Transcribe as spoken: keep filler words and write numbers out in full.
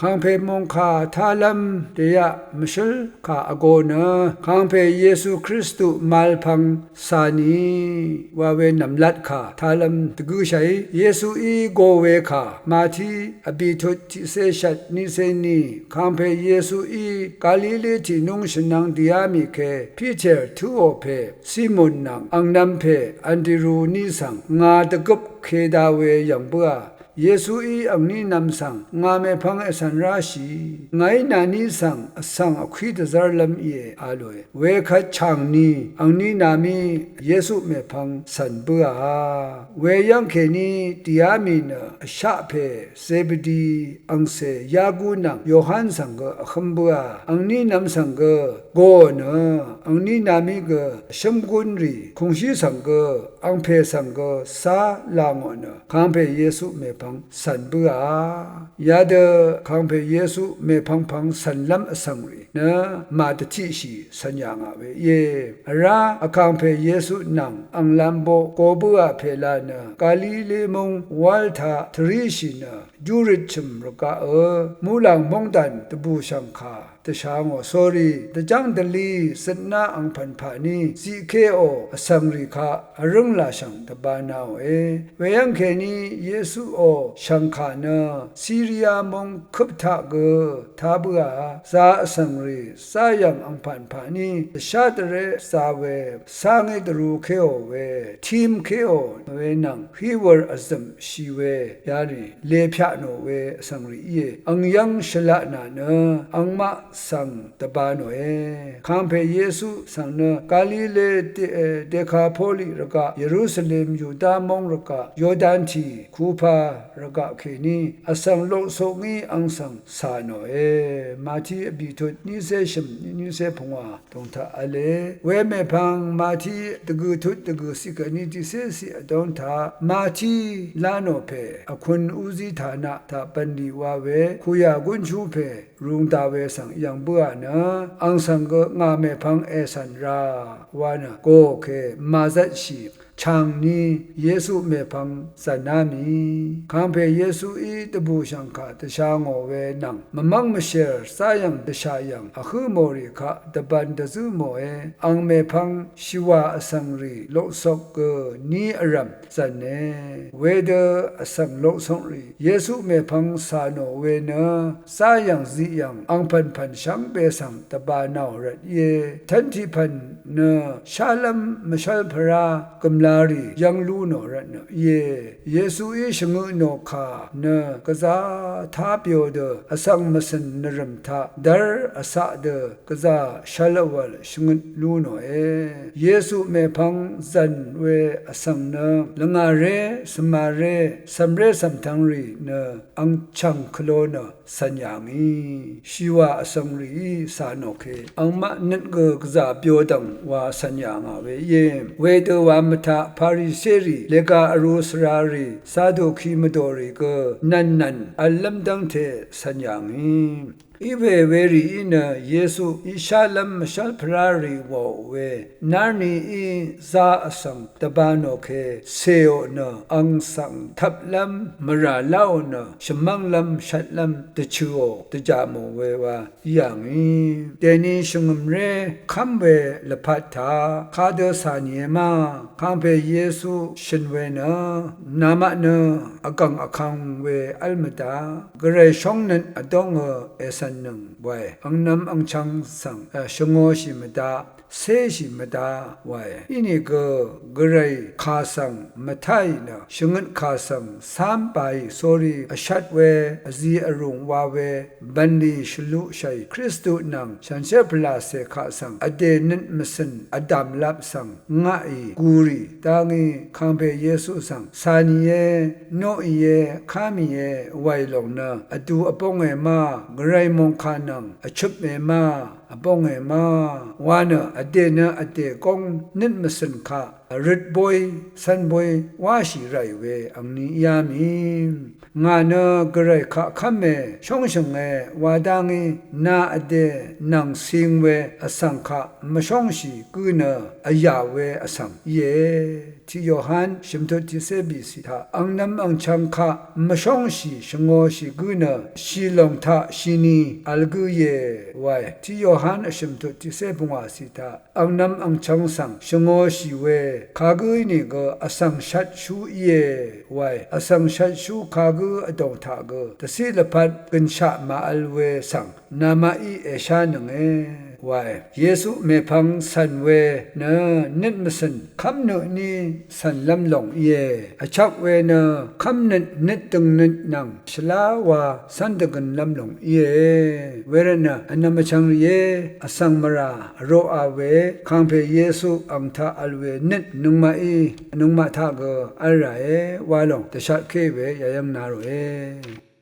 Kàngpè mòngkà talv́m dèyaq mvshǿl kà vgō nø, Kàngpè Yesu Kristu màvl pv̄ng cà nì wa we nv̀mlat kà talv́m dvgǿshàí, Yesuí go we kà. Màtí vbìtut tiqcé shvt niqcé ní, Kàngpè Yesuí Galili tìnúng shvnvng dìá mì ke Piter tǿò pè Simon nvng angnv̄m pè Anduru ní svng ngà dvgøp keda we yv̀ng bǿà. Yesuí angní nv̄m svng, ngà mèpvng ècv̀n ráshì, ngàí nàní svng vsvng vkwí dvzv́rlv́m íe, a lòe. Wekvt chàng ni angní nàmí Yesu mèpvng cv̀n bǿà. Weyv́ng kèní dìá mì nø vshaq pè Zebedi angcè Yaku nvng Yohan svng gø vhǿm bǿà. Angní nv̄m svng gø goò nø, angní nàmí gø vshǿm gúnrì kùngshí svng gø, angpè svng gø cá là ngò nø, Kàngpè Yesu mèpvng cv̀n bǿà. Yadø Kàngpè Yesu mèpvngpvng cv̀nlv́m vsvng rì nø màdvtiqshì cv̀n yà ngà we íe. Vrá Vkàngpè Yesu nvng anglamboq go bǿà pèla nø Galili múng wál taq tvríshì nø, júrøt chø̀m rvgaq ø, muqlàng móngdàn dvbùshv̀ngkà dvsha ngò, sórí dvjv́ng dvlí zøtná angpv̀n pàní ziqkéò vsvng rì kaq vrǿng làshv̀ng dvbānaòe. Weyv́ng kèní Yesuò shv̀ngkà nø Siria móng køp taq gø tá bǿà. Zā vsvng rì záyv̀ng angpv̀n pàní dvshá dvré zā we, cángí dvrūkéò we, tímkéò we nvng híwūr vzø̀m shì we yarì lèpyaq nò we vsvng rì íe. Angyv́ng shvlaq nà nø angmaq svng dvbā nòe. Kàngpè Yesu svng nø Galile, De- Dekapoli rvgaq, Yerusalem, Yuda móng rvgaq, Yordan tì kupā rvgaq kèní vsvng loqsuk ngí ang svng cà nòe. Màtí vbìtut niqcé shø̀m niqcé pungwà dòng taq v̄le. Wemèpvng Màtí dvgø̀ tut dvgø̀ ciq kèní tiqcé ciq vdóng taq, Màtí lá nò pè vkun úzí taq naq taq bv̀nlì wa we kuyà gúnshú pè rūng dà we svng yv̀ng bǿà nø, ang svng gø ngà mèpvng ècv̀n rà wa nø gòkè màzvtshì. Chàng ni Yesu mèpvng zv̀ná mì. Kàngpè Yesuí dvbùshv̀ngkà dvsha ngò we nvng mvmv́ng mvshèr záyv̀ng dvshà yv̀ng vhǿ mò rì kaq dvbv̄n dvzǿ mòe. Ang mèpvng shìwà vsvng rì loqsuk gø ní vrv̀m zv̀ne. Wedø vsvng loqsuk rì Yesu mèpvng cà nò we nø záyv̀ng ziqyv̀ng angpv̀npv̀n shvngbe svng dvbānaò rvt íe. Tv́ntiqpv̀n nø shálv́m mvshv́lpvrá gø̀mlarì yv́ng lú nò rvtnø íe. Yesuí shvngøt nò kà nø gvzá tá byo dø vsvng mvcø̀n nvrø̀m taq dv́r vcaq dø gvzá shvl vwv̀l shvngøt lú nòe. Yesu mèpvng zv̀n we vsvng nø lvngàré, svmaré, cv̀mré cv̀mtvng rì nø ang chv̀ng kvlo nø cv̀n yà ngì. Shìwà vsvng rìí cà nò ke angmaq nøt gø gvzà byo dv̀ng wa cv̀n yà ngà we íe. Wedø wa mvtaq Pariserì, lega vrū svrarì, Saduki mvdòrì gø nv̀nnv̀n v̄llv́m dv́ngte cv̀n yà ngì. Iwe werìí nø Yesuí shálv́m mvshv́lpvrá rì wàò we nárnií zā vsvng dvbā nò ke cèò nø ang svng tvplv́m mvrà láò nø shvmv́nglv́m shvtlv́m dvchøò dvjà mò we wa í yà ngì. Dèni shvngø̀mré kv́m we lvpat taq kadø cà nìe ma? Kàngpè Yesu shø̀n we nø, namaq nø vgv̀ng vkang we v́l mvdaq, gvray shóngnøt vdóngø ècv̀nnøng wae. Angnv̄m angchv̄ng svng shvngōshì mvdaq, céshì mvdaq wae. Inìgø gvray kà svng mvtáì nø shvngøt kà svng cám bàì, sórí vshvt we vzi vrùng wa we bv̀nlì shvluqshàì Kristu nvng shànshér pvlàcè kaq svng vdè nøt mvcø̀n vdàmlap svng ngaqì gùrì dá ngí Kàngpè Yesu svng cà nìe, noqìe, ká mìe waì lòng nø vdu vbónge ma, gvray mòngkà nvng vchøpme ma, vbóngē ma wa nø vdè nø vdè góng nøt mvcø̀n kaq vrøt bóy cv́n bóy wáshì ràì we angni íá mì. Ngà nø gvray kaq kv́me shóngshø̀nge wa dá ngí nà vdè nvng cing we vsvng kaq mvshóngshì gǿ nø vyà we vsvng íe. Tiq Yohan shø̀mtut tiqcé bìcì taq angnv̄m angchv̄ng kaq mvshóngshì shvngōshì gǿ nø shìlòng taq shini vl gǿ íe wae. Tiq Yohan vshø̀mtut tiqcé pungwàcì taq angnv̄m angchv̄ng svng shvngōshì we kagǿ ínìgø vsvng shvtshú íe wae. Vsvng shvtshú kagǿ vdòng taq gø dvciq lvpat gø̀nshaq màvl we svng namaqí èshánønge wae. Yesu mèpvng cv̀n we nø nøt mvcø̀n kv́mnø tní cv̀nlv́m lòng íe. Vchvk we nø kv́mnøt nøt døngnøt nvng shvlá wa cv́n dvgønlv́m lòng íe. Wervtnø vnvm vchvng rìé vsvng mvrà vroqa we kàngpè Yesu ang taq vl we nøt nøngmaqí nøngmaq taq gø v́l ràe wa lòng dvshatké we yayv́ng na ròe.